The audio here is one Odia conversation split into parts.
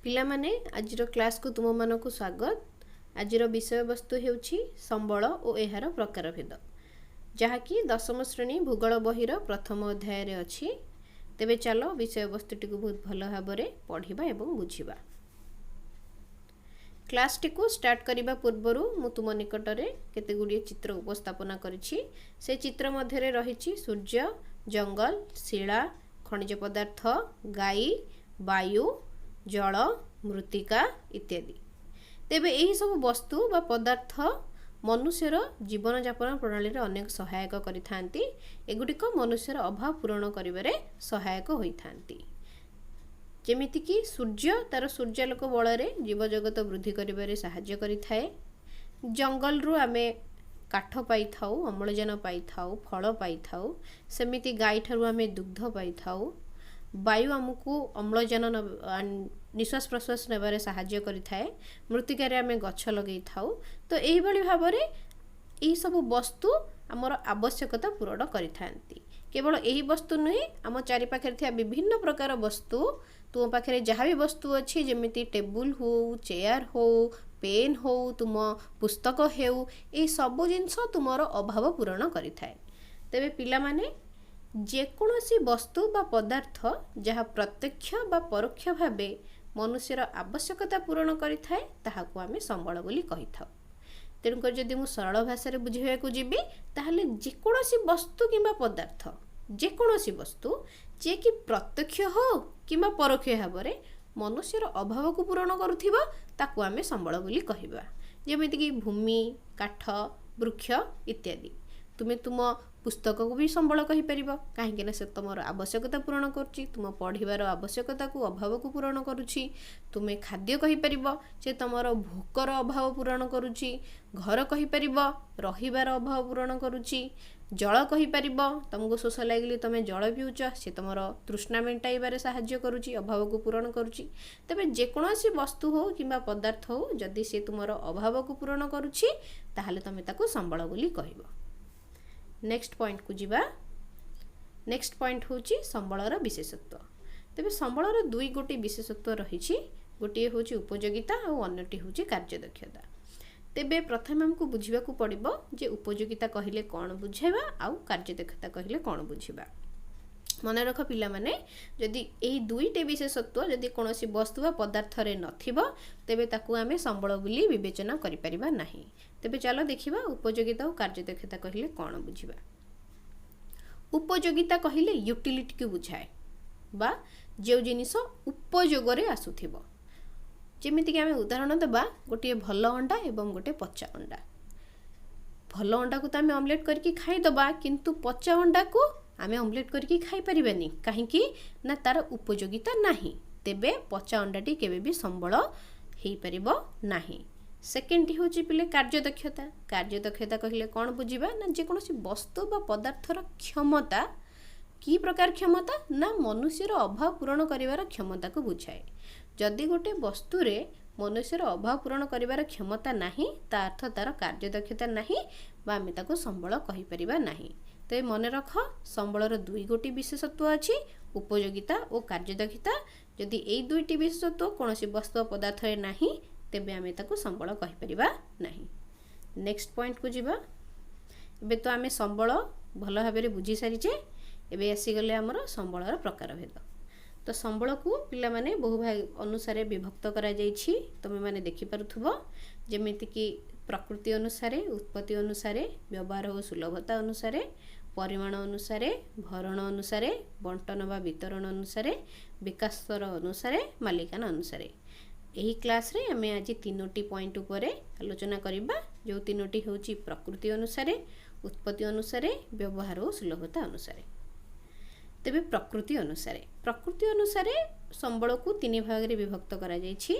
ପିଲାମାନେ, ଆଜିର କ୍ଲାସ୍କୁ ତୁମମାନଙ୍କୁ ସ୍ୱାଗତ। ଆଜିର ବିଷୟବସ୍ତୁ ହେଉଛି ସମ୍ବଳ ଓ ଏହାର ପ୍ରକାରଭେଦ, ଯାହାକି ଦଶମ ଶ୍ରେଣୀ ଭୂଗୋଳ ବହିର ପ୍ରଥମ ଅଧ୍ୟାୟରେ ଅଛି। ତେବେ ଚାଲ, ବିଷୟବସ୍ତୁଟିକୁ ବହୁତ ଭଲ ଭାବରେ ପଢ଼ିବା ଏବଂ ବୁଝିବା। କ୍ଲାସ୍ଟିକୁ ଷ୍ଟାର୍ଟ କରିବା ପୂର୍ବରୁ ମୁଁ ତୁମ ନିକଟରେ କେତେ ଗୁଡ଼ିଏ ଚିତ୍ର ଉପସ୍ଥାପନା କରିଛି। ସେ ଚିତ୍ର ମଧ୍ୟରେ ରହିଛି ସୂର୍ଯ୍ୟ, ଜଙ୍ଗଲ, ଶିଳା, ଖଣିଜ ପଦାର୍ଥ, ଗାଈ, ବାୟୁ, ଜଳ, ମୃତ୍ତିକା ଇତ୍ୟାଦି। ତେବେ ଏହିସବୁ ବସ୍ତୁ ବା ପଦାର୍ଥ ମନୁଷ୍ୟର ଜୀବନଯାପନ ପ୍ରଣାଳୀରେ ଅନେକ ସହାୟକ କରିଥାନ୍ତି। ଏଗୁଡ଼ିକ ମନୁଷ୍ୟର ଅଭାବ ପୂରଣ କରିବାରେ ସହାୟକ ହୋଇଥାନ୍ତି। ଯେମିତିକି ସୂର୍ଯ୍ୟ ତା'ର ସୂର୍ଯ୍ୟାଲୋକ ବଳରେ ଜୀବଜଗତ ବୃଦ୍ଧି କରିବାରେ ସାହାଯ୍ୟ କରିଥାଏ। ଜଙ୍ଗଲରୁ ଆମେ କାଠ ପାଇଥାଉ, ଅମ୍ଳଜାନ ପାଇଥାଉ, ଫଳ ପାଇଥାଉ। ସେମିତି ଗାଈଠାରୁ ଆମେ ଦୁଗ୍ଧ ପାଇଥାଉ। ବାୟୁ ଆମକୁ ଅମ୍ଳଜାନ ନିଶ୍ୱାସ ପ୍ରଶ୍ୱାସ ନେବାରେ ସାହାଯ୍ୟ କରିଥାଏ। ମୃତ୍ତିକାରେ ଆମେ ଗଛ ଲଗେଇଥାଉ। ତ ଏହିଭଳି ଭାବରେ ଏହିସବୁ ବସ୍ତୁ ଆମର ଆବଶ୍ୟକତା ପୂରଣ କରିଥାନ୍ତି। କେବଳ ଏହି ବସ୍ତୁ ନୁହେଁ, ଆମ ଚାରିପାଖରେ ଥିବା ବିଭିନ୍ନ ପ୍ରକାର ବସ୍ତୁ, ତୁମ ପାଖରେ ଯାହା ବି ବସ୍ତୁ ଅଛି, ଯେମିତି ଟେବୁଲ ହଉ, ଚେୟାର ହଉ, ପେନ୍ ହଉ, ତୁମ ପୁସ୍ତକ ହେଉ, ଏହି ସବୁ ଜିନିଷ ତୁମର ଅଭାବ ପୂରଣ କରିଥାଏ। ତେବେ ପିଲାମାନେ, ଯେକୌଣସି ବସ୍ତୁ ବା ପଦାର୍ଥ ଯାହା ପ୍ରତ୍ୟକ୍ଷ ବା ପରୋକ୍ଷ ଭାବେ ମନୁଷ୍ୟର ଆବଶ୍ୟକତା ପୂରଣ କରିଥାଏ, ତାହାକୁ ଆମେ ସମ୍ବଳ ବୋଲି କହିଥାଉ। ତେଣୁକରି ଯଦି ମୁଁ ସରଳ ଭାଷାରେ ବୁଝାଇବାକୁ ଯିବି, ତାହେଲେ ଯେକୌଣସି ବସ୍ତୁ କିମ୍ବା ପଦାର୍ଥ, ଯେକୌଣସି ବସ୍ତୁ ଯିଏକି ପ୍ରତ୍ୟକ୍ଷ ହଉ କିମ୍ବା ପରୋକ୍ଷ ଭାବରେ ମନୁଷ୍ୟର ଅଭାବକୁ ପୂରଣ କରୁଥିବ, ତାକୁ ଆମେ ସମ୍ବଳ ବୋଲି କହିବା। ଯେମିତିକି ଭୂମି, କାଠ, ବୃକ୍ଷ ଇତ୍ୟାଦି। ତୁମେ ତୁମ ପୁସ୍ତକକୁ ବି ସମ୍ବଳ କହିପାରିବ, କାହିଁକିନା ସେ ତୁମର ଆବଶ୍ୟକତା ପୂରଣ କରୁଛି, ତୁମ ପଢ଼ିବାର ଆବଶ୍ୟକତାକୁ, ଅଭାବକୁ ପୂରଣ କରୁଛି। ତୁମେ ଖାଦ୍ୟ କହିପାରିବ, ସେ ତୁମର ଭୋକର ଅଭାବ ପୂରଣ କରୁଛି। ଘର କହିପାରିବ, ରହିବାର ଅଭାବ ପୂରଣ କରୁଛି। ଜଳ କହିପାରିବ, ତୁମକୁ ଶୋଷ ଲାଗିଲେ ତୁମେ ଜଳ ପିଉଛ, ସେ ତୁମର ତୃଷ୍ଣା ମେଣ୍ଟାଇବାରେ ସାହାଯ୍ୟ କରୁଛି, ଅଭାବକୁ ପୂରଣ କରୁଛି। ତେବେ ଯେକୌଣସି ବସ୍ତୁ ହେଉ କିମ୍ବା ପଦାର୍ଥ ହେଉ, ଯଦି ସେ ତୁମର ଅଭାବକୁ ପୂରଣ କରୁଛି, ତାହେଲେ ତୁମେ ତାକୁ ସମ୍ବଳ ବୋଲି କହିବ। ନେକ୍ସଟ ପଏଣ୍ଟକୁ ଯିବା। ନେକ୍ସଟ ପଏଣ୍ଟ ହେଉଛି ସମ୍ବଳର ବିଶେଷତ୍ୱ। ତେବେ ସମ୍ବଳର ଦୁଇ ଗୋଟି ବିଶେଷତ୍ୱ ରହିଛି। ଗୋଟିଏ ହେଉଛି ଉପଯୋଗିତା ଆଉ ଅନ୍ୟଟି ହେଉଛି କାର୍ଯ୍ୟଦକ୍ଷତା। ତେବେ ପ୍ରଥମେ ଆମକୁ ବୁଝିବାକୁ ପଡ଼ିବ ଯେ ଉପଯୋଗିତା କହିଲେ କ'ଣ ବୁଝାଇବା ଆଉ କାର୍ଯ୍ୟଦକ୍ଷତା କହିଲେ କ'ଣ ବୁଝିବା। ମନେ ରଖ ପିଲାମାନେ, ଯଦି ଏହି ଦୁଇଟି ବିଶେଷତ୍ୱ ଯଦି କୌଣସି ବସ୍ତୁ ବା ପଦାର୍ଥରେ ନଥିବ, ତେବେ ତାକୁ ଆମେ ସମ୍ବଳ ବୋଲି ବିବେଚନା କରିପାରିବା ନାହିଁ। ତେବେ ଚାଲ ଦେଖିବା ଉପଯୋଗିତା ଓ କାର୍ଯ୍ୟଦକ୍ଷତା କହିଲେ କ'ଣ ବୁଝିବା। ଉପଯୋଗିତା କହିଲେ ୟୁଟିଲିଟିକୁ ବୁଝାଏ, ବା ଯେଉଁ ଜିନିଷ ଉପଯୋଗରେ ଆସୁଥିବ। ଯେମିତିକି ଆମେ ଉଦାହରଣ ଦେବା ଗୋଟିଏ ଭଲ ଅଣ୍ଡା ଏବଂ ଗୋଟେ ପଚା ଅଣ୍ଡା। ଭଲ ଅଣ୍ଡାକୁ ତ ଆମେ ଅମଲେଟ୍ କରିକି ଖାଇଦେବା, କିନ୍ତୁ ପଚା ଅଣ୍ଡାକୁ ଆମେ ଅମଲେଟ୍ କରିକି ଖାଇପାରିବାନି। କାହିଁକି ନା ତା'ର ଉପଯୋଗିତା ନାହିଁ। ତେବେ ପଚା ଅଣ୍ଡାଟି କେବେ ବି ସମ୍ବଳ ହେଇପାରିବ ନାହିଁ। ସେକେଣ୍ଡଟି ହେଉଛି ପିଲେ କାର୍ଯ୍ୟଦକ୍ଷତା। କାର୍ଯ୍ୟଦକ୍ଷତା କହିଲେ କ'ଣ ବୁଝିବା ନା ଯେକୌଣସି ବସ୍ତୁ ବା ପଦାର୍ଥର କ୍ଷମତା। କି ପ୍ରକାର କ୍ଷମତା ନା ମନୁଷ୍ୟର ଅଭାବ ପୂରଣ କରିବାର କ୍ଷମତାକୁ ବୁଝାଏ। ଯଦି ଗୋଟେ ବସ୍ତୁରେ ମନୁଷ୍ୟର ଅଭାବ ପୂରଣ କରିବାର କ୍ଷମତା ନାହିଁ, ତା ଅର୍ଥ ତା'ର କାର୍ଯ୍ୟଦକ୍ଷତା ନାହିଁ ବା ଆମେ ତାକୁ ସମ୍ବଳ କହିପାରିବା ନାହିଁ। ତେବେ ମନେ ରଖ, ସମ୍ବଳର ଦୁଇ ଗୋଟି ବିଶେଷତ୍ୱ ଅଛି, ଉପଯୋଗିତା ଓ କାର୍ଯ୍ୟଦକ୍ଷତା। ଯଦି ଏଇ ଦୁଇଟି ବିଶେଷତ୍ୱ କୌଣସି ବସ୍ତୁ ବା ପଦାର୍ଥରେ ନାହିଁ, ତେବେ ଆମେ ତାକୁ ସମ୍ବଳ କହିପାରିବା ନାହିଁ। ନେକ୍ସଟ ପଏଣ୍ଟକୁ ଯିବା। ଏବେ ତ ଆମେ ସମ୍ବଳ ଭଲ ଭାବରେ ବୁଝି ସାରିଛେ। ଏବେ ଆସିଗଲେ ଆମର ସମ୍ବଳର ପ୍ରକାରଭେଦ। ତ ସମ୍ବଳକୁ ପିଲାମାନେ ବହୁ ଭାଗ ଅନୁସାରେ ବିଭକ୍ତ କରାଯାଇଛି, ତୁମେମାନେ ଦେଖିପାରୁଥିବ। ଯେମିତିକି ପ୍ରକୃତି ଅନୁସାରେ, ଉତ୍ପତ୍ତି ଅନୁସାରେ, ବ୍ୟବହାର ଓ ସୁଲଭତା ଅନୁସାରେ, ପରିମାଣ ଅନୁସାରେ, ଭରଣ ଅନୁସାରେ, ବଣ୍ଟନ ବା ବିତରଣ ଅନୁସାରେ, ବିକାଶ ସ୍ତର ଅନୁସାରେ, ମାଲିକାନା ଅନୁସାରେ। ଏହି କ୍ଲାସ୍ରେ ଆମେ ଆଜି ତିନୋଟି ପଏଣ୍ଟ ଉପରେ ଆଲୋଚନା କରିବା, ଯେଉଁ ତିନୋଟି ହେଉଛି ପ୍ରକୃତି ଅନୁସାରେ, ଉତ୍ପତ୍ତି ଅନୁସାରେ, ବ୍ୟବହାର ଓ ସୁଲଭତା ଅନୁସାରେ। ତେବେ ପ୍ରକୃତି ଅନୁସାରେ ସମ୍ବଳକୁ ତିନି ଭାଗରେ ବିଭକ୍ତ କରାଯାଇଛି।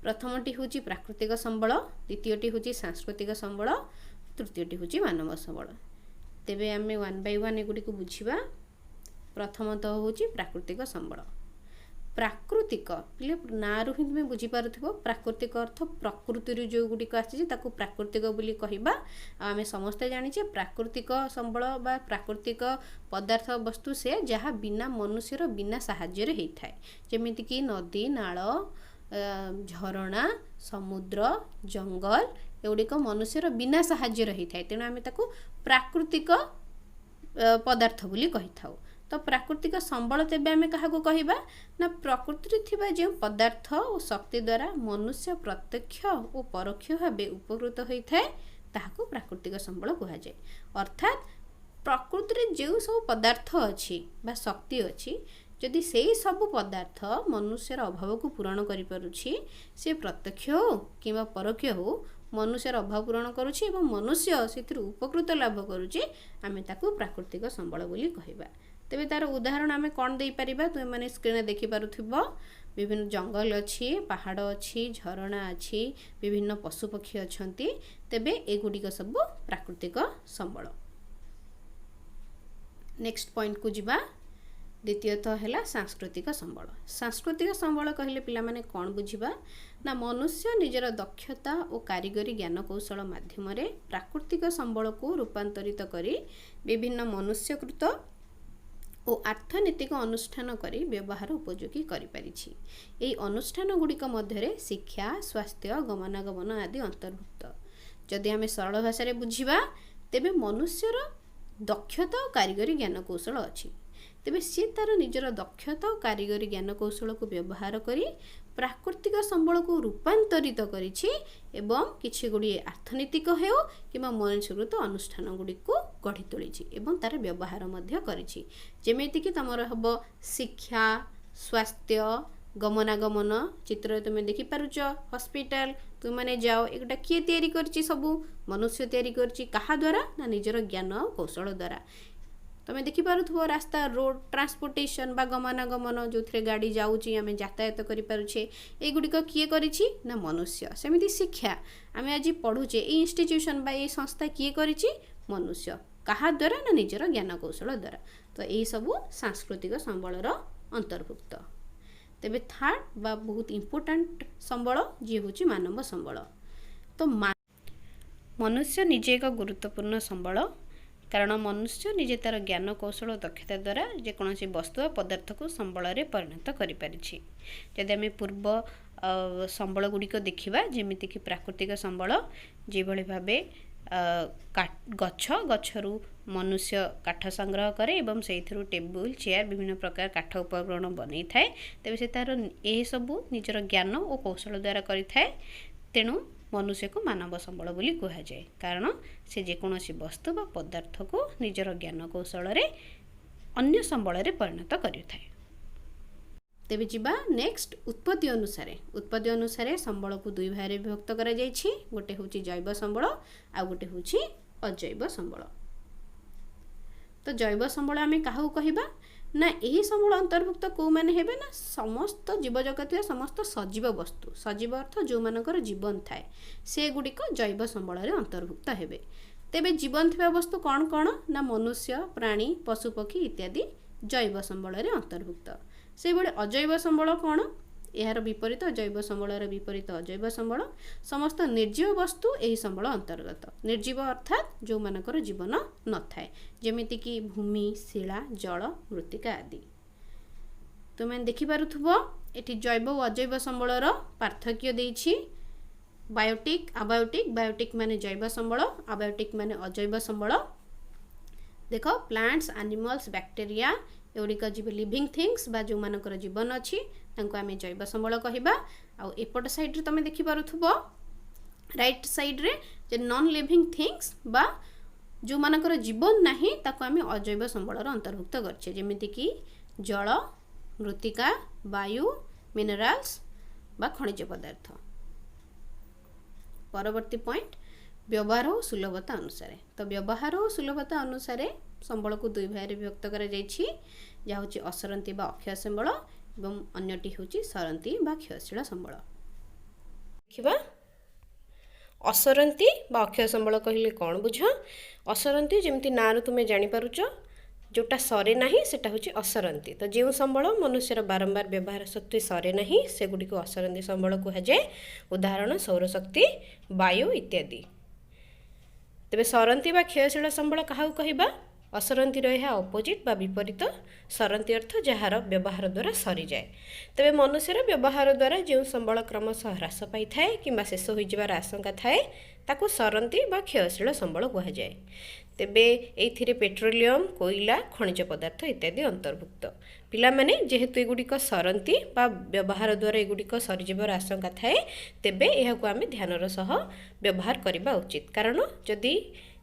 ପ୍ରଥମଟି ହେଉଛି ପ୍ରାକୃତିକ ସମ୍ବଳ, ଦ୍ୱିତୀୟଟି ହେଉଛି ସାଂସ୍କୃତିକ ସମ୍ବଳ, ତୃତୀୟଟି ହେଉଛି ମାନବ ସମ୍ବଳ। ତେବେ ଆମେ ୱାନ୍ ବାଇ ୱାନ୍ ଏଗୁଡ଼ିକୁ ବୁଝିବା। ପ୍ରଥମତଃ ହେଉଛି ପ୍ରାକୃତିକ ସମ୍ବଳ। ପ୍ରାକୃତିକ ପିଲେ, ନାଁରୁ ହିଁ ତୁମେ ବୁଝିପାରୁଥିବ, ପ୍ରାକୃତିକ ଅର୍ଥ ପ୍ରକୃତିରୁ ଯେଉଁଗୁଡ଼ିକ ଆସିଛି ତାକୁ ପ୍ରାକୃତିକ ବୋଲି କହିବା। ଆଉ ଆମେ ସମସ୍ତେ ଜାଣିଛେ, ପ୍ରାକୃତିକ ସମ୍ବଳ ବା ପ୍ରାକୃତିକ ପଦାର୍ଥ ବସ୍ତୁ ସେ ଯାହା ବିନା ମନୁଷ୍ୟର ବିନା ସାହାଯ୍ୟରେ ହେଇଥାଏ, ଯେମିତିକି ନଦୀ, ନାଳ, ଝରଣା, ସମୁଦ୍ର, ଜଙ୍ଗଲ ଏଗୁଡ଼ିକ ମନୁଷ୍ୟର ବିନା ସାହାଯ୍ୟରେ ହେଇଥାଏ। ତେଣୁ ଆମେ ତାକୁ ପ୍ରାକୃତିକ ପଦାର୍ଥ ବୋଲି କହିଥାଉ। ତ ପ୍ରାକୃତିକ ସମ୍ବଳ ତେବେ ଆମେ କାହାକୁ କହିବା ନା, ପ୍ରକୃତିରେ ଥିବା ଯେଉଁ ପଦାର୍ଥ ଓ ଶକ୍ତି ଦ୍ୱାରା ମନୁଷ୍ୟ ପ୍ରତ୍ୟକ୍ଷ ଓ ପରୋକ୍ଷ ଭାବେ ଉପକୃତ ହୋଇଥାଏ, ତାହାକୁ ପ୍ରାକୃତିକ ସମ୍ବଳ କୁହାଯାଏ। ଅର୍ଥାତ୍ ପ୍ରକୃତିରେ ଯେଉଁ ସବୁ ପଦାର୍ଥ ଅଛି ବା ଶକ୍ତି ଅଛି, ଯଦି ସେଇ ସବୁ ପଦାର୍ଥ ମନୁଷ୍ୟର ଅଭାବକୁ ପୂରଣ କରିପାରୁଛି, ସେ ପ୍ରତ୍ୟକ୍ଷ ହେଉ କିମ୍ବା ପରୋକ୍ଷ ହେଉ, ମନୁଷ୍ୟର ଅଭାବ ପୂରଣ କରୁଛି ଏବଂ ମନୁଷ୍ୟ ସେଥିରୁ ଉପକୃତ ଲାଭ କରୁଛି, ଆମେ ତାକୁ ପ୍ରାକୃତିକ ସମ୍ବଳ ବୋଲି କହିବା। ତେବେ ତା'ର ଉଦାହରଣ ଆମେ କ'ଣ ଦେଇପାରିବା? ତୁମେମାନେ ସ୍କ୍ରିନ୍ରେ ଦେଖିପାରୁଥିବ, ବିଭିନ୍ନ ଜଙ୍ଗଲ ଅଛି, ପାହାଡ଼ ଅଛି, ଝରଣା ଅଛି, ବିଭିନ୍ନ ପଶୁପକ୍ଷୀ ଅଛନ୍ତି। ତେବେ ଏଗୁଡ଼ିକ ସବୁ ପ୍ରାକୃତିକ ସମ୍ବଳ। ନେକ୍ସଟ ପଏଣ୍ଟକୁ ଯିବା। ଦ୍ୱିତୀୟତଃ ହେଲା ସାଂସ୍କୃତିକ ସମ୍ବଳ। ସାଂସ୍କୃତିକ ସମ୍ବଳ କହିଲେ ପିଲାମାନେ କ'ଣ ବୁଝିବା ନା, ମନୁଷ୍ୟ ନିଜର ଦକ୍ଷତା ଓ କାରିଗରୀ ଜ୍ଞାନକୌଶଳ ମାଧ୍ୟମରେ ପ୍ରାକୃତିକ ସମ୍ବଳକୁ ରୂପାନ୍ତରିତ କରି ବିଭିନ୍ନ ମନୁଷ୍ୟକୃତ ଓ ଆର୍ଥନୀତିକ ଅନୁଷ୍ଠାନ କରି ବ୍ୟବହାର ଉପଯୋଗୀ କରିପାରିଛି। ଏହି ଅନୁଷ୍ଠାନ ଗୁଡ଼ିକ ମଧ୍ୟରେ ଶିକ୍ଷା, ସ୍ୱାସ୍ଥ୍ୟ, ଗମନାଗମନ ଆଦି ଅନ୍ତର୍ଭୁକ୍ତ। ଯଦି ଆମେ ସରଳ ଭାଷାରେ ବୁଝିବା, ତେବେ ମନୁଷ୍ୟର ଦକ୍ଷତା ଓ କାରିଗରୀ ଜ୍ଞାନକୌଶଳ ଅଛି। ତେବେ ସିଏ ତା'ର ନିଜର ଦକ୍ଷତା ଓ କାରିଗରୀ ଜ୍ଞାନକୌଶଳକୁ ବ୍ୟବହାର କରି ପ୍ରାକୃତିକ ସମ୍ବଳକୁ ରୂପାନ୍ତରିତ କରିଛି ଏବଂ କିଛି ଗୁଡ଼ିଏ ଅର୍ଥନୀତିକ ହେଉ କିମ୍ବା ମନୁଷ୍ୟକୃତ ଅନୁଷ୍ଠାନ ଗୁଡ଼ିକୁ ଗଢ଼ି ତୋଳିଛି ଏବଂ ତା'ର ବ୍ୟବହାର ମଧ୍ୟ କରିଛି। ଯେମିତିକି ତୁମର ହେବ ଶିକ୍ଷା, ସ୍ୱାସ୍ଥ୍ୟ, ଗମନାଗମନ। ଚିତ୍ରରେ ତୁମେ ଦେଖିପାରୁଛ ହସ୍ପିଟାଲ, ତୁମେମାନେ ଯାଅ। ଏଗୁଟା କିଏ ତିଆରି କରିଛି? ସବୁ ମନୁଷ୍ୟ ତିଆରି କରିଛି। କାହା ଦ୍ୱାରା ନା, ନିଜର ଜ୍ଞାନ ଆଉ କୌଶଳ ଦ୍ୱାରା। ତୁମେ ଦେଖିପାରୁଥିବ ରାସ୍ତା, ରୋଡ଼, ଟ୍ରାନ୍ସପୋର୍ଟେସନ୍ ବା ଗମନାଗମନ, ଯେଉଁଥିରେ ଗାଡ଼ି ଯାଉଛି, ଆମେ ଯାତାୟାତ କରିପାରୁଛେ, ଏଗୁଡ଼ିକ କିଏ କରିଛି ନା, ମନୁଷ୍ୟ। ସେମିତି ଶିକ୍ଷା, ଆମେ ଆଜି ପଢ଼ୁଛେ, ଏଇ ଇନଷ୍ଟିଟ୍ୟୁସନ୍ ବା ଏଇ ସଂସ୍ଥା କିଏ କରିଛି? ମନୁଷ୍ୟ। କାହା ଦ୍ୱାରା ନା, ନିଜର ଜ୍ଞାନକୌଶଳ ଦ୍ୱାରା। ତ ଏହିସବୁ ସାଂସ୍କୃତିକ ସମ୍ବଳର ଅନ୍ତର୍ଭୁକ୍ତ। ତେବେ ଥାର୍ଡ଼ ବା ବହୁତ ଇମ୍ପୋର୍ଟାଣ୍ଟ ସମ୍ବଳ ଯିଏ ହେଉଛି ମାନବ ସମ୍ବଳ। ତ ମନୁଷ୍ୟ ନିଜେ ଏକ ଗୁରୁତ୍ୱପୂର୍ଣ୍ଣ ସମ୍ବଳ, କାରଣ ମନୁଷ୍ୟ ନିଜେ ତା'ର ଜ୍ଞାନ କୌଶଳ ଦକ୍ଷତା ଦ୍ୱାରା ଯେକୌଣସି ବସ୍ତୁ ବା ପଦାର୍ଥକୁ ସମ୍ବଳରେ ପରିଣତ କରିପାରିଛି। ଯଦି ଆମେ ପୂର୍ବ ସମ୍ବଳ ଗୁଡ଼ିକ ଦେଖିବା, ଯେମିତିକି ପ୍ରାକୃତିକ ସମ୍ବଳ, ଯେଭଳି ଭାବେ ଗଛ, ଗଛରୁ ମନୁଷ୍ୟ କାଠ ସଂଗ୍ରହ କରେ ଏବଂ ସେଇଥିରୁ ଟେବୁଲ, ଚେୟାର, ବିଭିନ୍ନ ପ୍ରକାର କାଠ ଉପକରଣ ବନେଇଥାଏ। ତେବେ ସେ ତା'ର ଏସବୁ ନିଜର ଜ୍ଞାନ ଓ କୌଶଳ ଦ୍ୱାରା କରିଥାଏ। ତେଣୁ ମନୁଷ୍ୟକୁ ମାନବ ସମ୍ବଳ ବୋଲି କୁହାଯାଏ, କାରଣ ସେ ଯେକୌଣସି ବସ୍ତୁ ବା ପଦାର୍ଥକୁ ନିଜର ଜ୍ଞାନ କୌଶଳରେ ଅନ୍ୟ ସମ୍ବଳରେ ପରିଣତ କରିଥାଏ। ତେବେ ଯିବା ନେକ୍ସଟ, ଉତ୍ପତ୍ତି ଅନୁସାରେ। ଉତ୍ପତ୍ତି ଅନୁସାରେ ସମ୍ବଳକୁ ଦୁଇ ଭାଗରେ ବିଭକ୍ତ କରାଯାଇଛି। ଗୋଟେ ହେଉଛି ଜୈବ ସମ୍ବଳ, ଆଉ ଗୋଟେ ହେଉଛି ଅଜୈବ ସମ୍ବଳ। ତ ଜୈବ ସମ୍ବଳ ଆମେ କାହାକୁ କହିବା ନା, ଏହି ସମ୍ବଳ ଅନ୍ତର୍ଭୁକ୍ତ କେଉଁମାନେ ହେବେ ନା, ସମସ୍ତ ଜୀବଜଗତ, ସମସ୍ତ ସଜୀବ ବସ୍ତୁ। ସଜୀବ ଅର୍ଥ ଯେଉଁମାନଙ୍କର ଜୀବନ ଥାଏ, ସେଗୁଡ଼ିକ ଜୈବ ସମ୍ବଳରେ ଅନ୍ତର୍ଭୁକ୍ତ ହେବେ। ତେବେ ଜୀବନ ଥିବା ବସ୍ତୁ କ'ଣ କ'ଣ ନା, ମନୁଷ୍ୟ, ପ୍ରାଣୀ, ପଶୁପକ୍ଷୀ ଇତ୍ୟାଦି ଜୈବ ସମ୍ବଳରେ ଅନ୍ତର୍ଭୁକ୍ତ। ସେଇଭଳି ଅଜୈବ ସମ୍ବଳ କ'ଣ? ଏହାର ବିପରୀତ, ଜୈବ ସମ୍ବଳର ବିପରୀତ ଅଜୈବ ସମ୍ବଳ। ସମସ୍ତ ନିର୍ଜୀବ ବସ୍ତୁ ଏହି ସମ୍ବଳ ଅନ୍ତର୍ଗତ। ନିର୍ଜୀବ ଅର୍ଥାତ୍ ଯେଉଁମାନଙ୍କର ଜୀବନ ନଥାଏ, ଯେମିତିକି ଭୂମି, ଶିଳା, ଜଳ, ମୃତ୍ତିକା ଆଦି। ତୁମେ ଦେଖିପାରୁଥିବ ଏଠି ଜୈବ ଓ ଅଜୈବ ସମ୍ବଳର ପାର୍ଥକ୍ୟ ଦେଇଛି। ବାୟୋଟିକ୍, ଆବାୟୋଟିକ୍। ବାୟୋଟିକ୍ ମାନେ ଜୈବ ସମ୍ବଳ, ଆବାୟୋଟିକ୍ ମାନେ ଅଜୈବ ସମ୍ବଳ। ଦେଖ, ପ୍ଲାଣ୍ଟସ୍, ଆନିମଲ୍ସ, ବ୍ୟାକ୍ଟେରିଆ ଏଗୁଡ଼ିକ ଯିବେ ଲିଭିଂ ଥିଙ୍ଗସ୍ ବା ଯେଉଁମାନଙ୍କର ଜୀବନ ଅଛି, ତାଙ୍କୁ ଆମେ ଜୈବ ସମ୍ବଳ କହିବା। ଆଉ ଏପଟ ସାଇଡ଼୍ରେ ତୁମେ ଦେଖିପାରୁଥିବ, ରାଇଟ୍ ସାଇଡ଼୍ରେ ଯେ ନନ୍ ଲିଭିଂ ଥିଙ୍ଗସ୍ ବା ଯେଉଁମାନଙ୍କର ଜୀବନ ନାହିଁ, ତାକୁ ଆମେ ଅଜୈବ ସମ୍ବଳର ଅନ୍ତର୍ଭୁକ୍ତ କରିଛେ, ଯେମିତିକି ଜଳ, ମୃତ୍ତିକା, ବାୟୁ, ମିନେରାଲ୍ସ ବା ଖଣିଜ ପଦାର୍ଥ। ପରବର୍ତ୍ତୀ ପଏଣ୍ଟ, ବ୍ୟବହାର ଓ ସୁଲଭତା ଅନୁସାରେ। ତ ବ୍ୟବହାର ଓ ସୁଲଭତା ଅନୁସାରେ ସମ୍ବଳକୁ ଦୁଇ ଭାଗରେ ବିଭକ୍ତ କରାଯାଇଛି, ଯାହା ହେଉଛି ଅସରନ୍ତି ବା ଅକ୍ଷୟ ସମ୍ବଳ ଏବଂ ଅନ୍ୟଟି ହେଉଛି ସରନ୍ତି ବା କ୍ଷୟଶୀଳ ସମ୍ବଳ। ଦେଖିବା, ଅସରନ୍ତି ବା ଅକ୍ଷୟ ସମ୍ବଳ କହିଲେ କ'ଣ ବୁଝ? ଅସରନ୍ତି, ଯେମିତି ନାଁରୁ ତୁମେ ଜାଣିପାରୁଛ, ଯେଉଁଟା ସରେ ନାହିଁ ସେଟା ହେଉଛି ଅସରନ୍ତି। ତ ଯେଉଁ ସମ୍ବଳ ମନୁଷ୍ୟର ବାରମ୍ବାର ବ୍ୟବହାର ସତ୍ତ୍ୱେ ସରେ ନାହିଁ, ସେଗୁଡ଼ିକୁ ଅସରନ୍ତି ସମ୍ବଳ କୁହାଯାଏ। ଉଦାହରଣ ସୌରଶକ୍ତି, ବାୟୁ ଇତ୍ୟାଦି। ତେବେ ସରନ୍ତି ବା କ୍ଷୟଶୀଳ ସମ୍ବଳ କାହାକୁ କହିବା? ଅସରନ୍ତିର ଏହା ଅପୋଜିଟ୍ ବା ବିପରୀତ। ସରନ୍ତି ଅର୍ଥ ଯାହାର ବ୍ୟବହାର ଦ୍ୱାରା ସରିଯାଏ। ତେବେ ମନୁଷ୍ୟର ବ୍ୟବହାର ଦ୍ୱାରା ଯେଉଁ ସମ୍ବଳ କ୍ରମଶଃ ହ୍ରାସ ପାଇଥାଏ କିମ୍ବା ଶେଷ ହୋଇଯିବାର ଆଶଙ୍କା ଥାଏ, ତାକୁ ସରନ୍ତି ବା କ୍ଷୟଶୀଳ ସମ୍ବଳ କୁହାଯାଏ। ତେବେ ଏଇଥିରେ ପେଟ୍ରୋଲିୟମ, କୋଇଲା, ଖଣିଜ ପଦାର୍ଥ ଇତ୍ୟାଦି ଅନ୍ତର୍ଭୁକ୍ତ। ପିଲାମାନେ, ଯେହେତୁ ଏଗୁଡ଼ିକ ସରନ୍ତି ବା ବ୍ୟବହାର ଦ୍ୱାରା ଏଗୁଡ଼ିକ ସରିଯିବାର ଆଶଙ୍କା ଥାଏ, ତେବେ ଏହାକୁ ଆମେ ଧ୍ୟାନର ସହ ବ୍ୟବହାର କରିବା ଉଚିତ, କାରଣ ଯଦି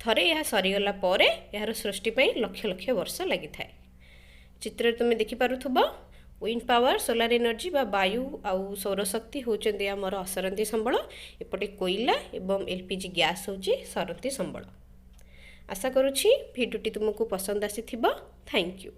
ଥରେ ଏହା ସରିଗଲା ପରେ ଏହାର ସୃଷ୍ଟି ପାଇଁ ଲକ୍ଷ ଲକ୍ଷ ବର୍ଷ ଲାଗିଥାଏ। ଚିତ୍ରରେ ତୁମେ ଦେଖିପାରୁଥିବ, ୱିଣ୍ଡ ପାୱାର, ସୋଲାର ଏନର୍ଜି ବା ବାୟୁ ଆଉ ସୌରଶକ୍ତି ହେଉଛନ୍ତି ଆମର ଅସରନ୍ତି ସମ୍ବଳ। ଏପଟେ କୋଇଲା ଏବଂ ଏଲ୍ ପି ଜି ଗ୍ୟାସ୍ ହେଉଛି ସରନ୍ତି ସମ୍ବଳ। ଆଶା କରୁଛି ଭିଡ଼ିଓଟି ତୁମକୁ ପସନ୍ଦ ଆସିଥିବ। Thank you.